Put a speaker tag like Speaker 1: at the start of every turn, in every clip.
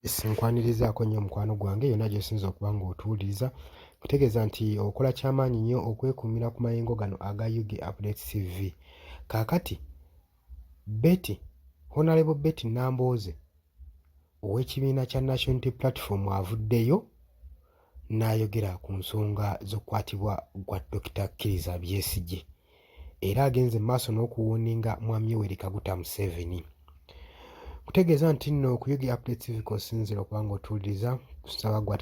Speaker 1: Yes, nkwanirizaako nnyo mukwano gwange yonna gy'osinza okuba ng'otuwuliriza, nkutegeeza nti okola kyamaanyi nnyo okwekuumira ku mayengo gano aga UG Updates TV. Kaakati Betty, Honorable Betty Nambooze ow'ekibiina kya National Unity Platform avuddeyo n'ayogera ku nsonga z'okukwatibwa kwa Dokita Kiriza Besigye era agenze mu maaso n'okuwooninga Mwami Yoweri Kaguta Museveni. Kutegeeza nti nno ku UG Updates TV kw'osinziira okuba ng'otuwuliriza, kusaba gwe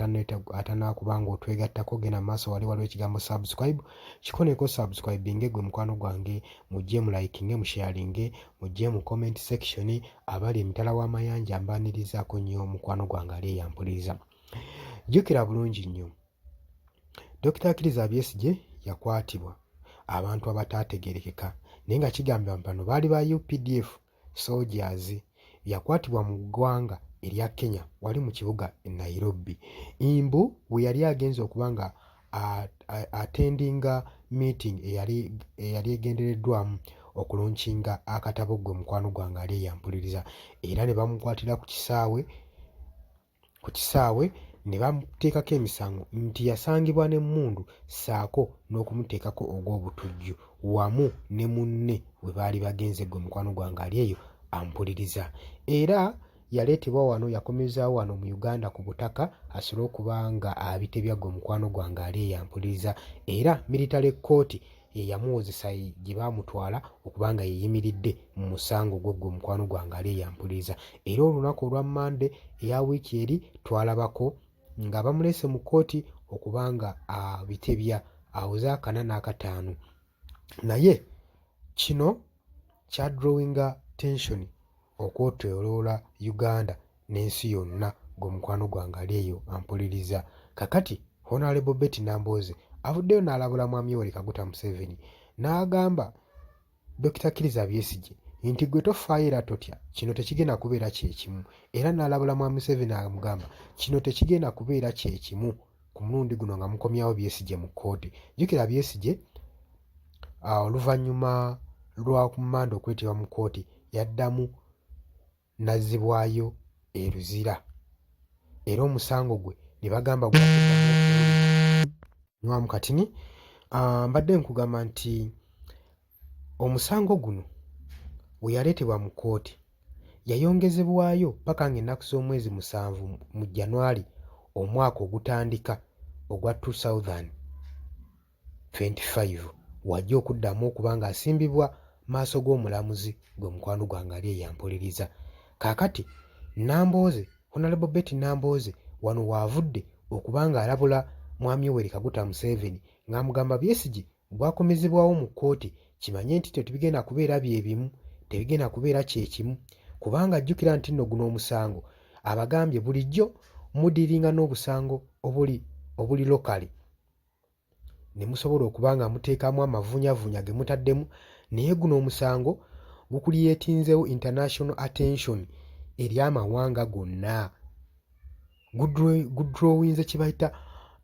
Speaker 1: atanaakuba ng'otwegattako genda mu maaso wali waliwo ekigambo subscribe kikoneko subscribinge gwe mukwano gwange mujje mu likinge mu sharinge mujje mu comment section abali emitala w'amayanja mbaanirizaako nnyo mukwano gwange ali eyampuliriza. Jjukira bulungi nnyo Dokita Kiriza Besigye yakwatibwa abantu abataategeerekeka naye nga kigambibwa nti bano baali ba UPDF soldiers. Yakwatibwa mu ggwanga erya Kenya wali mu kibuga e Nairobi. Mbu we yali agenze okuba nga attendinga meeting eyali eyali egendereddwamu okulonkinga akatabo ggwe mukwano gwange ali eyampuliriza era ne bamukwatira ku kisaawe ku kisaawe ne bamuteekako emisango nti yasangibwa n'emmundu ssaako n'okumuteekako ogw'obutujju wamu ne munne we baali bagenze ggwe mukwano gwange ali eyo ampuliriza era yaleetebwa wano yakomezaawo wano mu Uganda ku butaka asobole okuba nga abitebya ggwe mukwano gwange ali eyo ampuliriza era military kkooti ye yamuwozesa gye baamutwala okuba nga yeyimiridde mu musango gwe ggwe mukwano gwange ali eyampuliriza era olunaku olwa Mmande eya wiiki eri twalabako nga bamuleese mu kkooti okuba nga abitebya awoze akana n'akataano naye kino kya drawinga tension okwetooloola Uganda n'ensi yonna gwe mukwano gwange ali eyo ampuliriza. Kakati Honorable Betty Nambooze avuddeyo n'alabula Mwami Yoweri Kaguta Museveni n'agamba Dokita Kiriza Besigye nti gwe tofaayo era totya kino tekigenda kubeera kyekimu era n'alabula Mwami Museveni amugamba kino tekigenda kubeera kyekimu ku mulundi guno nga mukomyawo Besigye mu kkooti. Jjukira Besigye oluvannyuma lwa Mmande okuleetebwa mu kkooti yaddamu n'azzibwayo e Luzira era omusango gwe ne bagamba gwakuddamu katini. Mbadde nkugamba nti omusango guno we yaleetebwa mu kkooti yayongezebwayo paka ng'ennaku z'omwezi 7 mu January omwaka ogutandika ogwa 2025 wajja okuddamu okuba ng'asimbibwa maaso g'omulamuzi gwe mukwano gwange ali eyampuliriza. Kaakati Nambooze, Honorable Betty Nambooze wano waavudde okuba ng'alabula Mwami Yoweri Kaguta Museveni ng'amugamba Besigye gwakomezebwawo mu kkooti kimanye nti tebigenda kubeera bye bimu, tebigenda kubeera kye kimu kubanga jjukira nti nno guno omusango abagambye bulijjo mudiringa n'obusango obuli obuli locally ne musobola okuba nga muteekamu amavuunyavuunya ge mutaddemu naye guno omusango gukuliyeetinzeewo international attention eri amawanga gonna gudrawinze kye bayita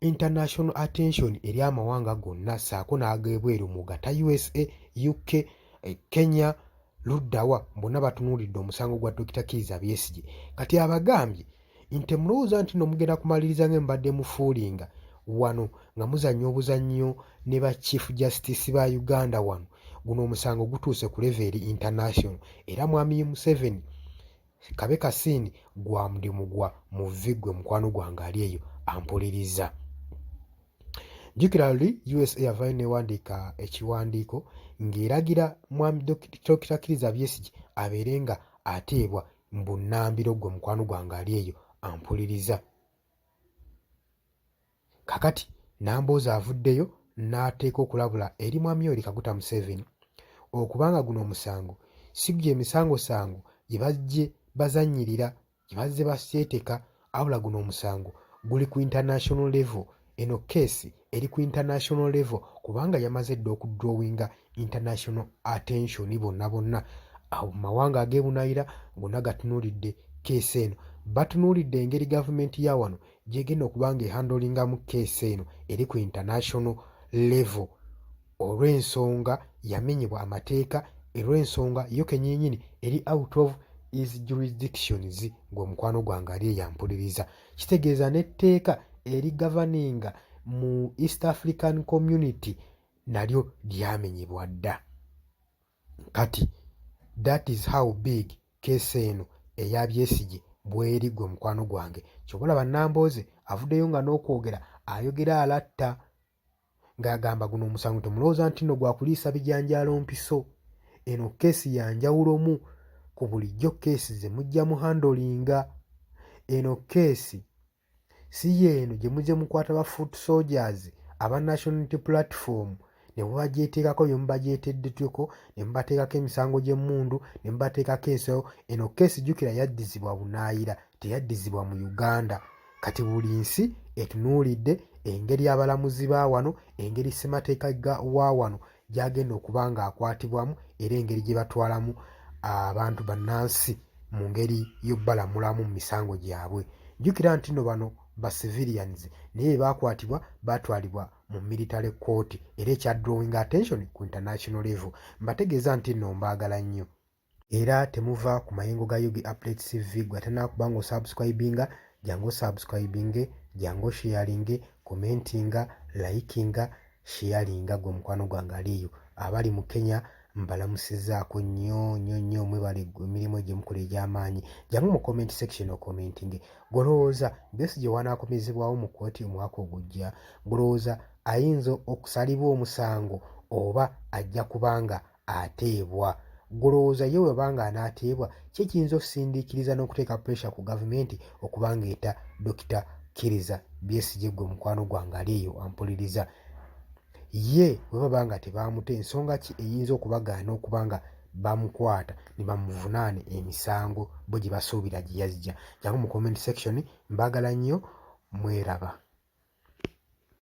Speaker 1: international attention eri amawanga gonna ssaako n'ag'ebweru mw'ogatta USA, UK, Kenya luddawa bonna batunuulidde omusango gwa Dokita Kiiza Besigye kati abagambye nti temulowooza nti nno mugenda kumaliriza nga mubadde mufuulinga wano nga muzannya obuzannyo ne ba Chief Justice ba Uganda wano guno omusango gutuuse ku level eri international era Mwami Museveni kabe kasiini gwa mudimu gwa muvvi ggwe mukwano gwange ali eyo ampuliriza. Jjukira luli USA yavaayo n'ewandiika ekiwandiiko ng'eragira Mwami Dokita Kiriza Besigye abeere nga ateebwa mu bunnambiro ggwe mukwano gwange ali eyo ampuliriza. Kakati Nambooze avuddeyo n'ateeka okulabula eri Mwami Yoweri Kaguta Museveni okuba nga guno omusango si gye misangosango gye bajje bazannyirira gye bazze baseeteka wabula guno omusango guli ku international level. Eno case eri ku international level kubanga yamaze dda okudrawinga international attention bonna bonna awo mu mawanga ag'ebunaayira gonna gatunuulidde case eno. Batunuulidde engeri gavumenti ya wano gy'egenda okuba ng'ehandolingamu case eno eri ku international level olw'ensonga yamenyebwa amateeka olw'ensonga yo kennyininyini eri out of its jurisdictions. Gwe omukwano gwange ali eyampuliriza, kitegeeza n'etteeka erigoverninga mu East African Community nalyo lyamenyebwa dda. Kati that is how big case eno eya Besigye bweri. Gwe mukwano gwange, kyoba olaba Nambooze avuddeyo nga n'okwogera ayogera alatta ng'agamba guno omusango temulowooza nti nno gwakuliisa bijanjaalo mpiso. Eno case ya njawulomu ku bulijjo case ze mujja mu handlinga. Eno case si yeeno gye mujje mukwata ba foot soldiers aba National Unity Platform ne mubagyeteekako bye mubagyeteddeko, ne mubateekako emisango gy'emmundu, ne mubateekako ensawo. Eno case, jjukira, yaddizibwa bunaayira, teyaddizibwa mu Uganda. Kati buli nsi etunuulidde engeri abalamuzi ba wano, engeri ssemateeka wa wano gy'agenda okuba ng'akwatibwamu, era engeri gye batwalamu abantu bannansi mu ngeri y'obbalamulamu mu misango gyabwe. Jjukira nti nno bano ba civilians, naye bwe baakwatibwa baatwalibwa mu military court, era ekya drawing attention ku international level. Mbategeeza nti nno mbaagala nnyo era temuva ku mayengo ga Ug Updates TV. Gwe atanaakuba nga osubscribinga, jangu osubscribinge, jangu osharinge, commentinga, likinga, sharinga. Gwe mukwano gwange ali eyo, abali mu Kenya mbalamusizaako nnyo nnyo nnyo. Mwebale emirimu egyo mukola egy'amaanyi. Jangu mu comment section ocommentinge. Golowooza Besigye wanaakomezebwawo mu kkooti omwaka ogujja? Golowooza ayinza okusalibwa omusango oba ajja kubanga ateebwa? Golowooza ye webanga anaateebwa, ki ekiyinza okusindiikiriza n'okuteeka pressure ku gavumenti okuba nga eta Dokita Kizza Besigye? Gwe mukwano gwange ali eyo ampuliriza, ye bwe baba nga tebaamute, ensonga ki eyinza okubagaana okuba nga bamukwata ne bamuvunaane emisango bo gye basuubira gye yazija? Jangu mu comment section. Mbaagala nnyo, mweraba.